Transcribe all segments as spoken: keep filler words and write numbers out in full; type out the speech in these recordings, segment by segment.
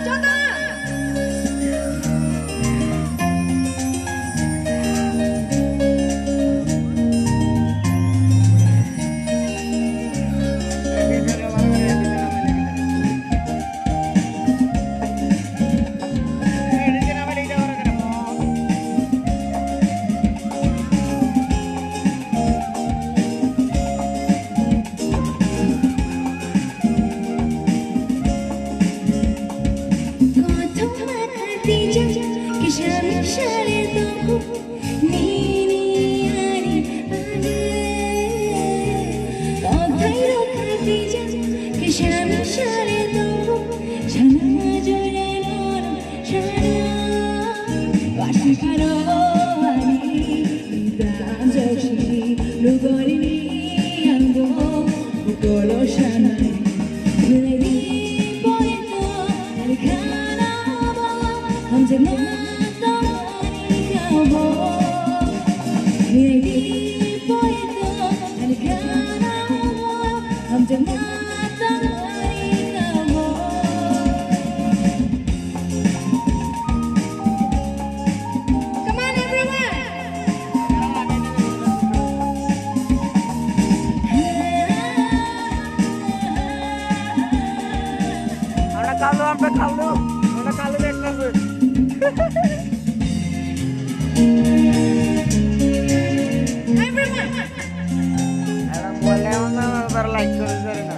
Come on, everyone! Ana kalu, ampe kalu, ana kalu dekna. Everyone! Ana bole ona bar like kore jare na.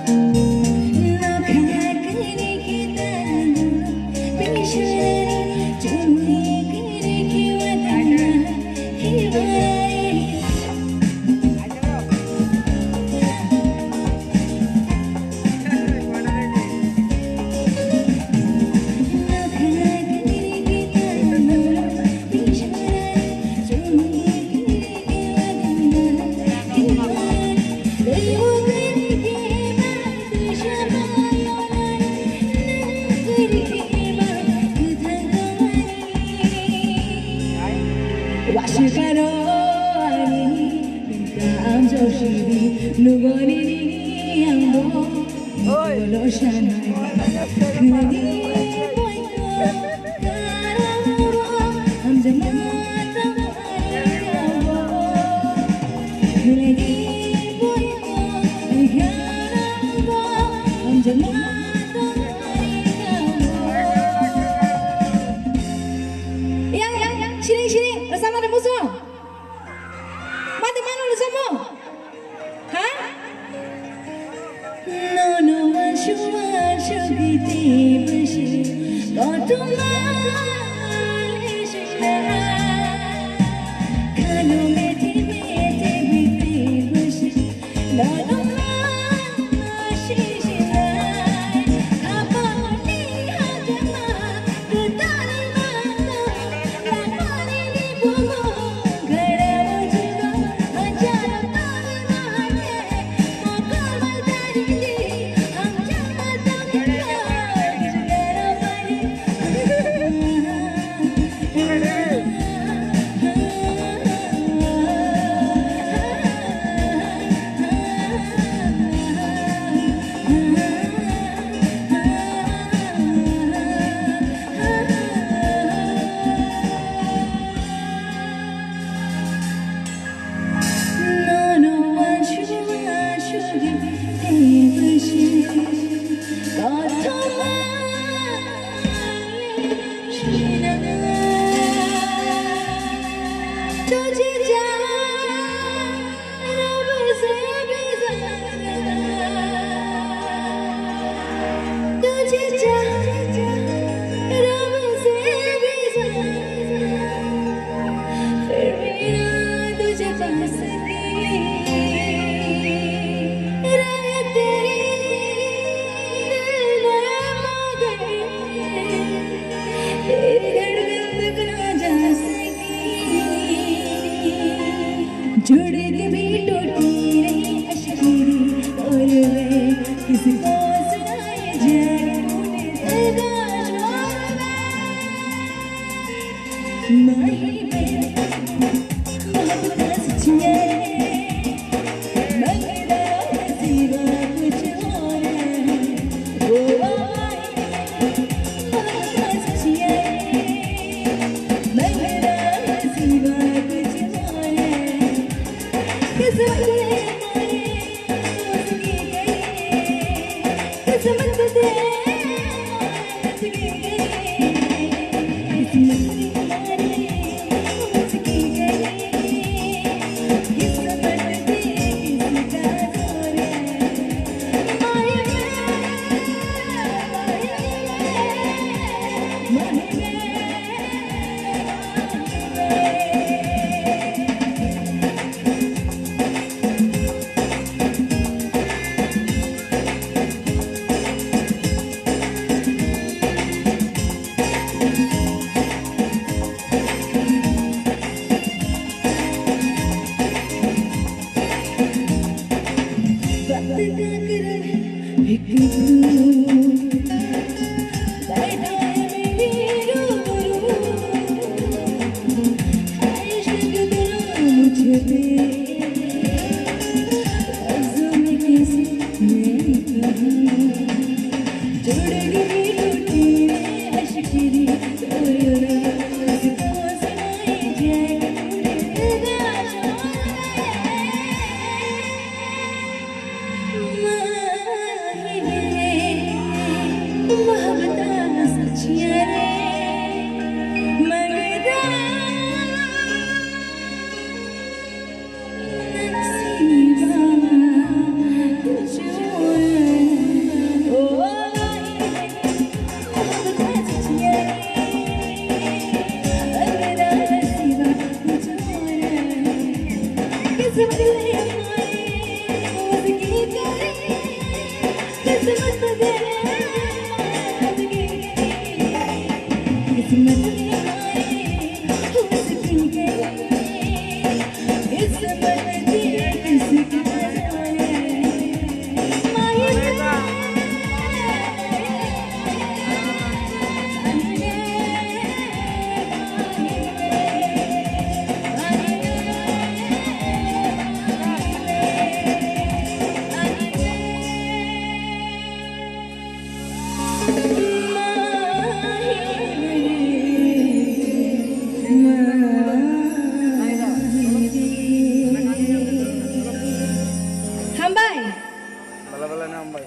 Wasukaro ani, kam joshidi, nugoni ni ambo, bolo shanai, nadi poito, karabo, hamjamata, Yang, yang, siring, siring, rwchapna de muchung. Mate mano rwchapmo? Ha? Nono wansuk wansuk giti bwsi kothoma lesinai. Khalo mete mete biti bwsi nono ma sisinai. Khapangni hajama kwtal mano. Hambai. Bala bala na hambai.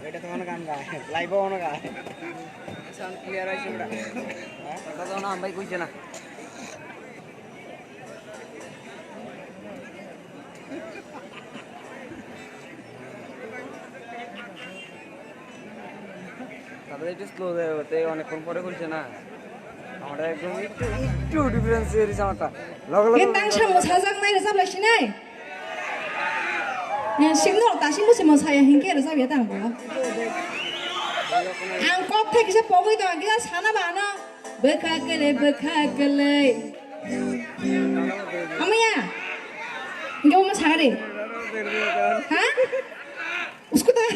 Eta to ono gan gai, live o ono gai. Sound clear ase bra. Eta to ono hambai kuise na. তারপরে একটু স্লো দেয়, ওতে অনেকক্ষণ পরে খুলছে না। আমরা একদম একটু, একটু ডিফারেন্স এরিস আমারটা। লগে লগে Hingke tang samo sajak nai rwchap lai sinai. Yang sing no ta sing musi mo saya hingke rwchap ya tang bo. Ang kok thai kisa pogwi tong kisa sana ba ano. Bwkha kwlwi, bwkha kwlwi. Hamya. Hingke omo sagari. Ha? Uskuta.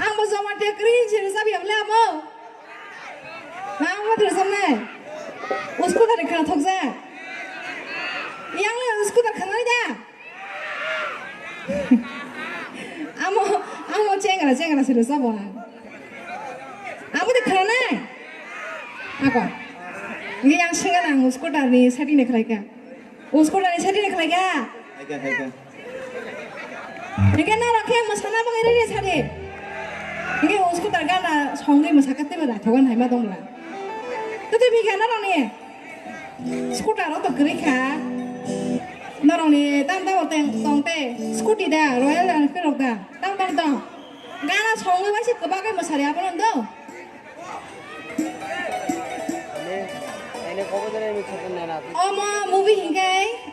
Ang bo joma te kri je rwchap ya bole amo. Ma ang bo rwchap nai. Uskuta ni khana thokja. Yang le uskuta khana ja. Amo, amo chengra, chengra se rwchap bo ang. Amo de khana nai. Ako. Ngi yang singa nang uskuta ni setting de khlai ka. Uskuta ni setting de khlai ka. Khlai ka, khlai ka. Hingke norok khe mwsana bagwi ready sadi. Hingke uskuta gana songwi mwsaka teibo naithogo naima tongla. Totwi phikha norokni scooter o to kwrwi kha. Norokni tam tamo teng tong tei scooty da, Royal Enfield rok da, tam tam tong. Gana songwi waisa kwbagwi mwsari abono do. Omo movie hinkhe,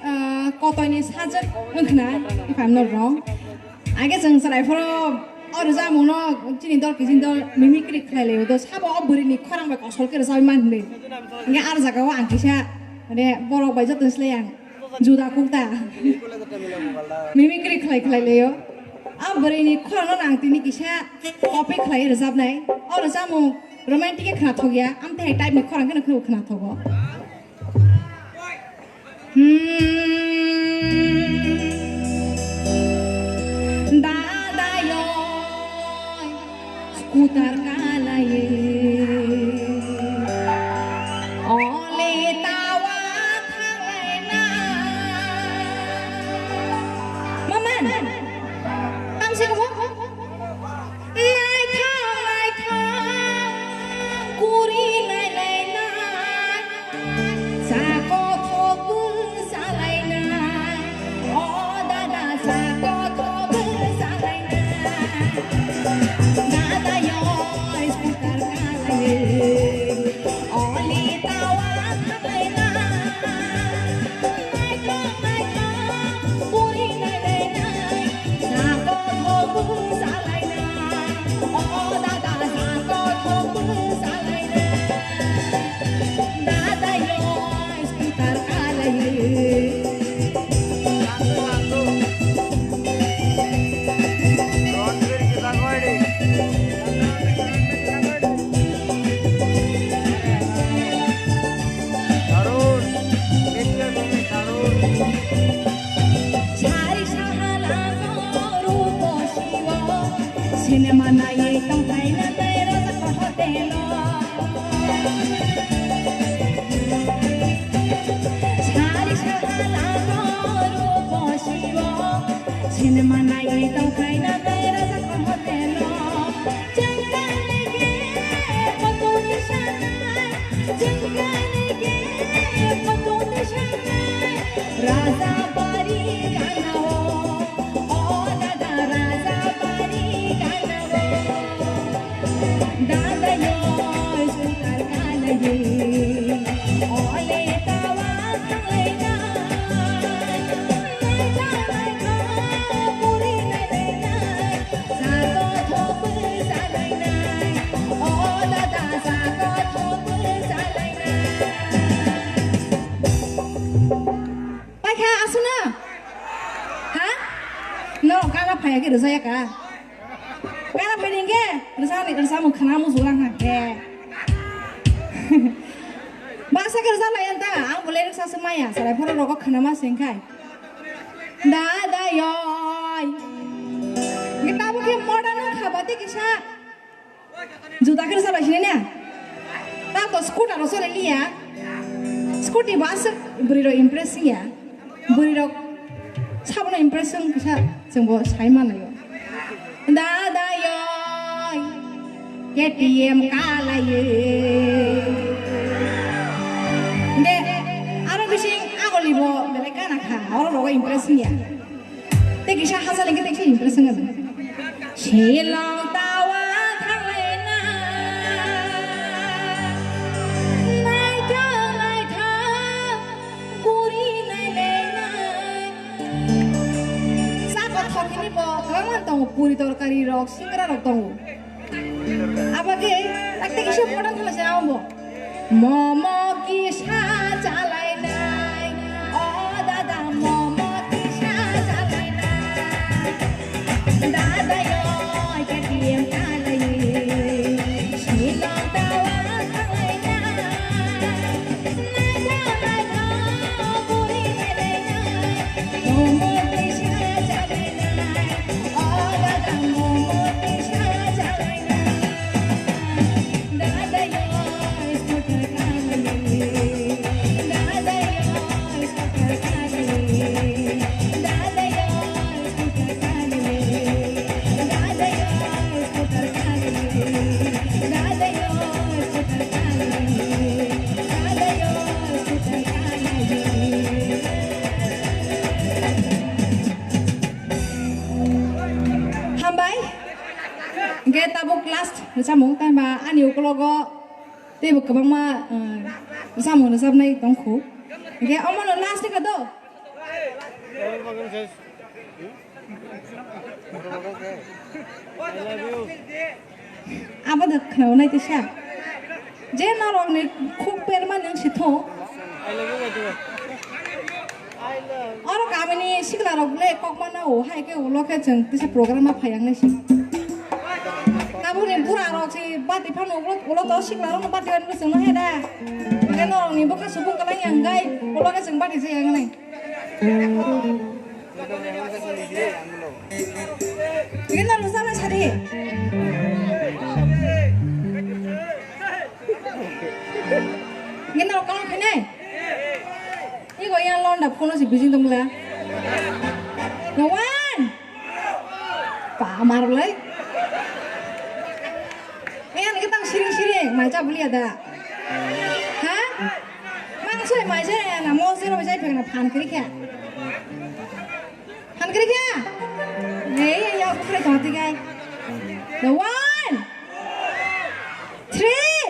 ah, Kotoini Sajwk wngkhna, if I'm not wrong. Age chwng chwrai phoro o rwchapmungno chini dol kiching dol mimicry khlai laio, do sabo o bwrwini khorang bai kosol khe rwchapwi man hinwi. Hinkhe ar jagao ang kisa, mane, borok bai joto slai ang juda kukta. Mimicry khlai khlai laio. A bwrwini khorangno ang tini kisa copy khlai rwchapnai. O rwchapmung romantic khe khnathok ya, amtwi hai type ni khorang kheno kheno khnathok o. Hmm. Dada yo. Scooter kalaye. Ole tawa thanglai na. Maman. Tamse ko. Naithok, naithok. Kuri nai nai nai. Sari sahala toro bosibo, sinima nai tongkhaina bera sa hotelo. Jengkani ke potoni sanai, jengkani ke potoni sanai, Raja Bari kana o, o dada Raja Bari kana o. Dadayo, sukar kalaye, ole tawa kalaina. Naitha, naitha, puri nailaina. Sago thobu salaina. O dada, sago thobu salaina. Paikha asuna? Ha? No, kana phaya ke rwjaya ka? Kana phai ringge? Rwjani, rwjamo khana musugra ha ke. Baksa ke rwja lai anta, ang bo lyrics aswk maya, sarai phoro rogo khana ma sengkhai. Da, da, yoi. Nge tabuk ke modern khabati kisa. Juta khe rwchap lai sini ne? Ta to scooter rok chole liya. Scooty bo aswk bwrwi rok impress wngya. Bwrwi rok sabono impress wng kisa chwng bo sai manlai o. Da da yoi. K T M kalai. De aro bising agoli bo belai kana kha. Oro rogo impress wngya. Tei kisa hachal hingke tei kisa impress wngya. Shilong tawa thanglaina, naithok naithok guri nailaina. Chakot thokini bo kwbangma tongo, puri torkari rok, singra rok tongo. Abagwi tak tak kisa modern thanglaina abo. Momo kisa chalainai, o dada, momo kisa chalainai. Dada yo, K T M kalai, Shillong tawa kalainai. Naitho, naitho, buri nailainai. Momo kisa chalainai, o dada, momo kisa chalainai. Hambai. Hingke tabuk last rwchapmung, tei ba ani ukologo teibo kwbangma, eh, rwchapmung rwchapnai tongkhu. Hingke omono last ni kha do. Abo da khnawi nai tisa. Je norokni khuk perma nung si thung. Oro kamini sikla rok le kok mana o, hai ke ulo khe chwng tisa program ma phai ang nai si. Tabukni bura rok si bati phano ulo, ulo to sikla rok bati phano chwng no he da. Ke norokni bwkha supung kwlai yang gai ulo khe chwng bati se yang nai. Ini rwchapnai sadi. Ini rwchapnai. Ini kok yang londa phone si bising tongla. Lawan. Pa marulai. Ayan kita siring-siring, mai cha bulia da. Ha? Mang soi mai cha na mo sero mai cha phek na phan kri kya? Phan kri kya? Nei ya kukre to ti gai. The one, three.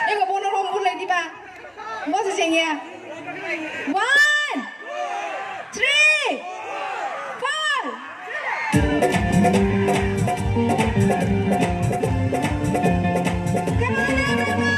Ego bono rom bulai di ba. Bosi sengya. One, three, four. Come on, everyone.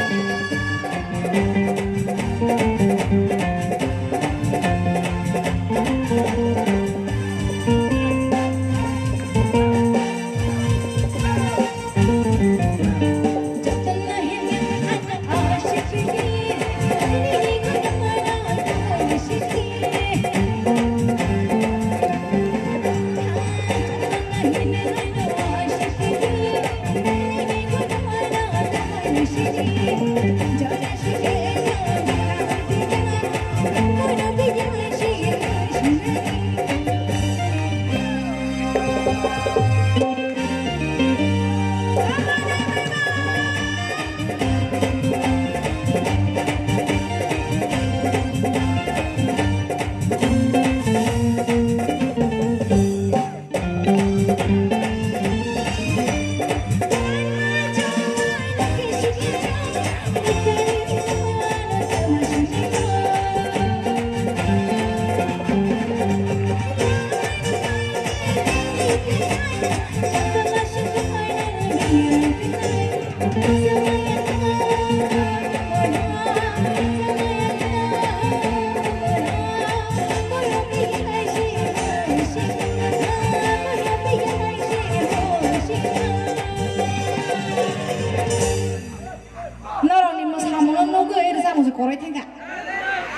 Koroi thangkha.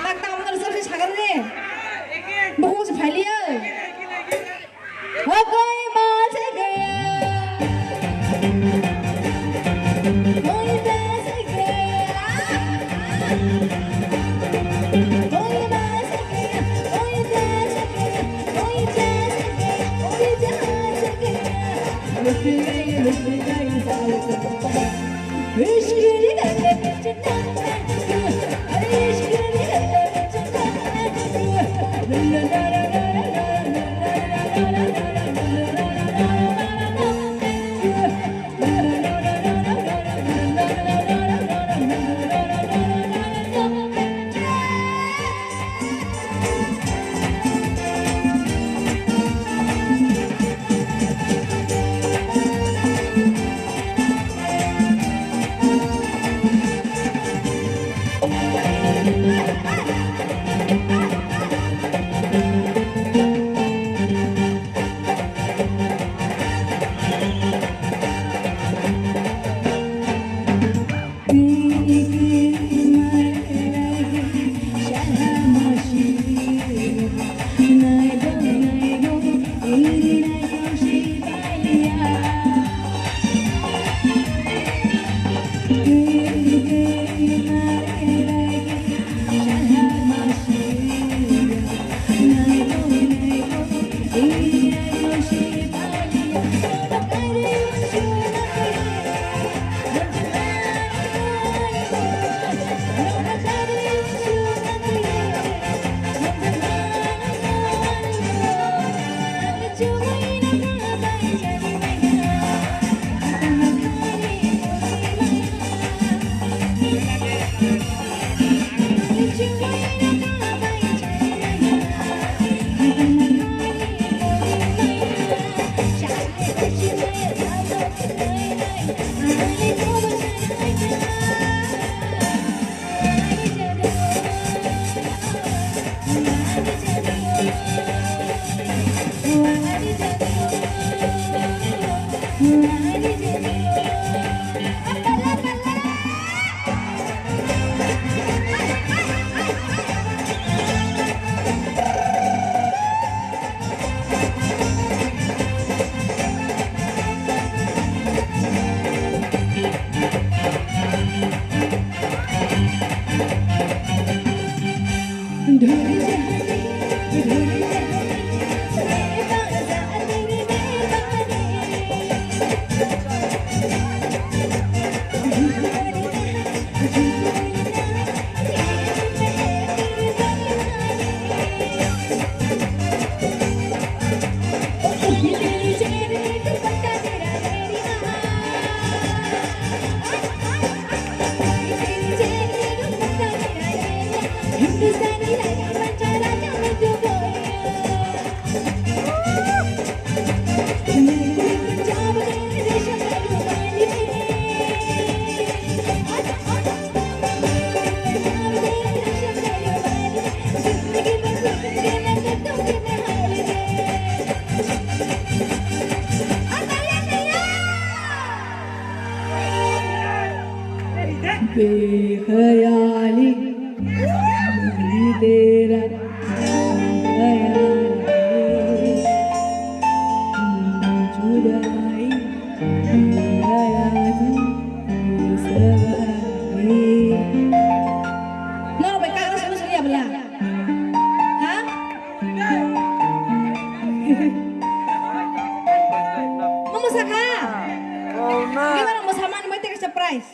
Tak tak amno rwchap se sagar re. Bukhuk se phailiya. Hokoi ma se gaya. Hokoi ma se gaya. Hokoi ma se gaya. Hokoi ma se gaya. Hokoi ma se gaya. Hokoi ma se gaya. बेख्याली तेरा ख्याल जुदाई आया तू सवारी। Norok bai kagra sano sori abla? Ha? Mama sakha? Gimana mau saman mau teka surprise?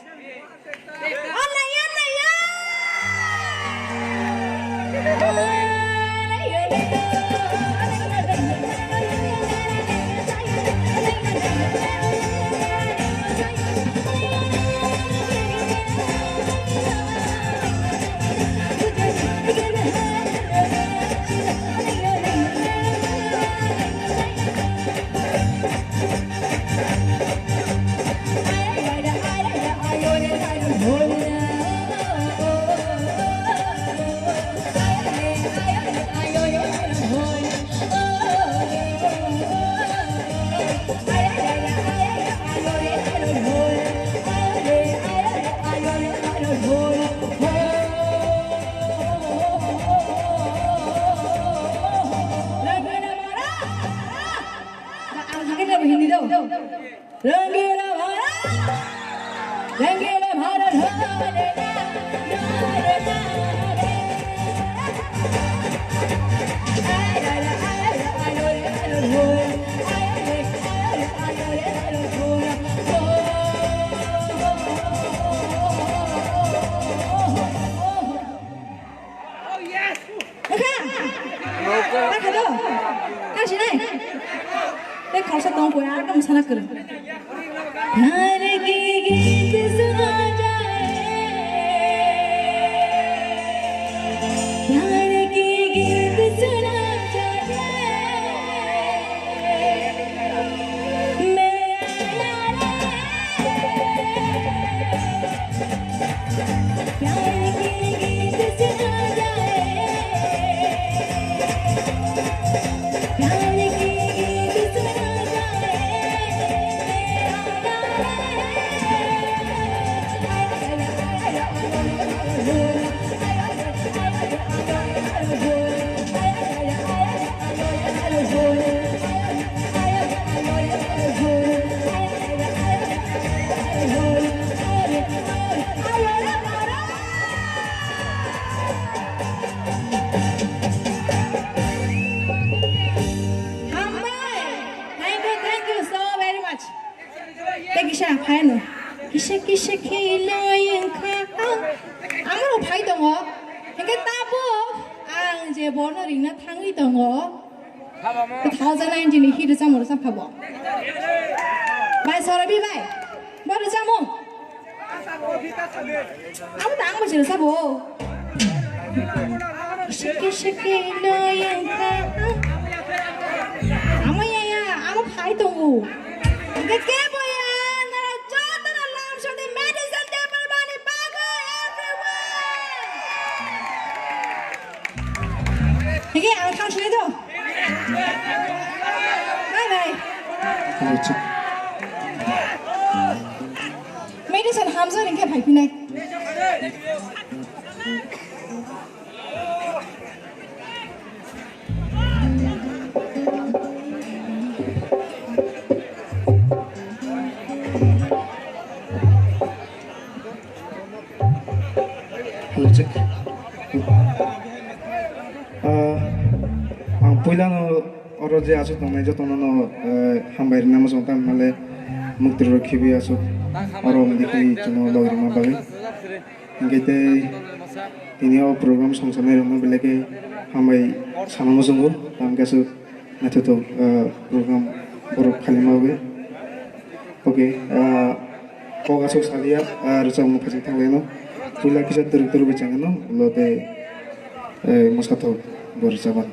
Khoroksa tong koi, ar tong sana kwrwng. Pyar ki geet suna jaye, pyar ki geet suna jaye, main aaya re. Hambai. Thank you, thank you so very much. Tei kisa phai no. Kisa kisa khiloi wngkha. Ang, ang rok phai tongo. Hingke tabuk ang je bono ringna thangwi tongo. Two thousand nineteen ni hit rwchapmung rwchapkha bo. Bai Sorobi bai. Bo rwchapmung. Amo ta ang bo se rwchapbo. Shake, shake, no, yang ka. Amo ya, ya, amo phai tongo. Hingke kebo ya, norok jotono lam sodi medicine table bani bagwi everyone. Hingke ang thang sinai do. Bye bye. Medicine hamjak hingke phai phinai. Hello, check. Ah, ang puilano oro je aswk tongnai jotono no, eh, hambai rwna muchung, tamhinale muktwi rok khibi aswk oro wngwi khe chwngno logi rwna bagwi. Hingke tei tini o program songsanai rokno belai khe hambai sana muchungo, tamkhe aswk naithothok, ah, program borok khaima bagwi. Okay, ah, kok aswk salia, ah, rwchapmung phaising thanglaino. Puila kisa twrwk twrwk bai chengano, ulo tei, eh, mwsathok bo rwchapmani.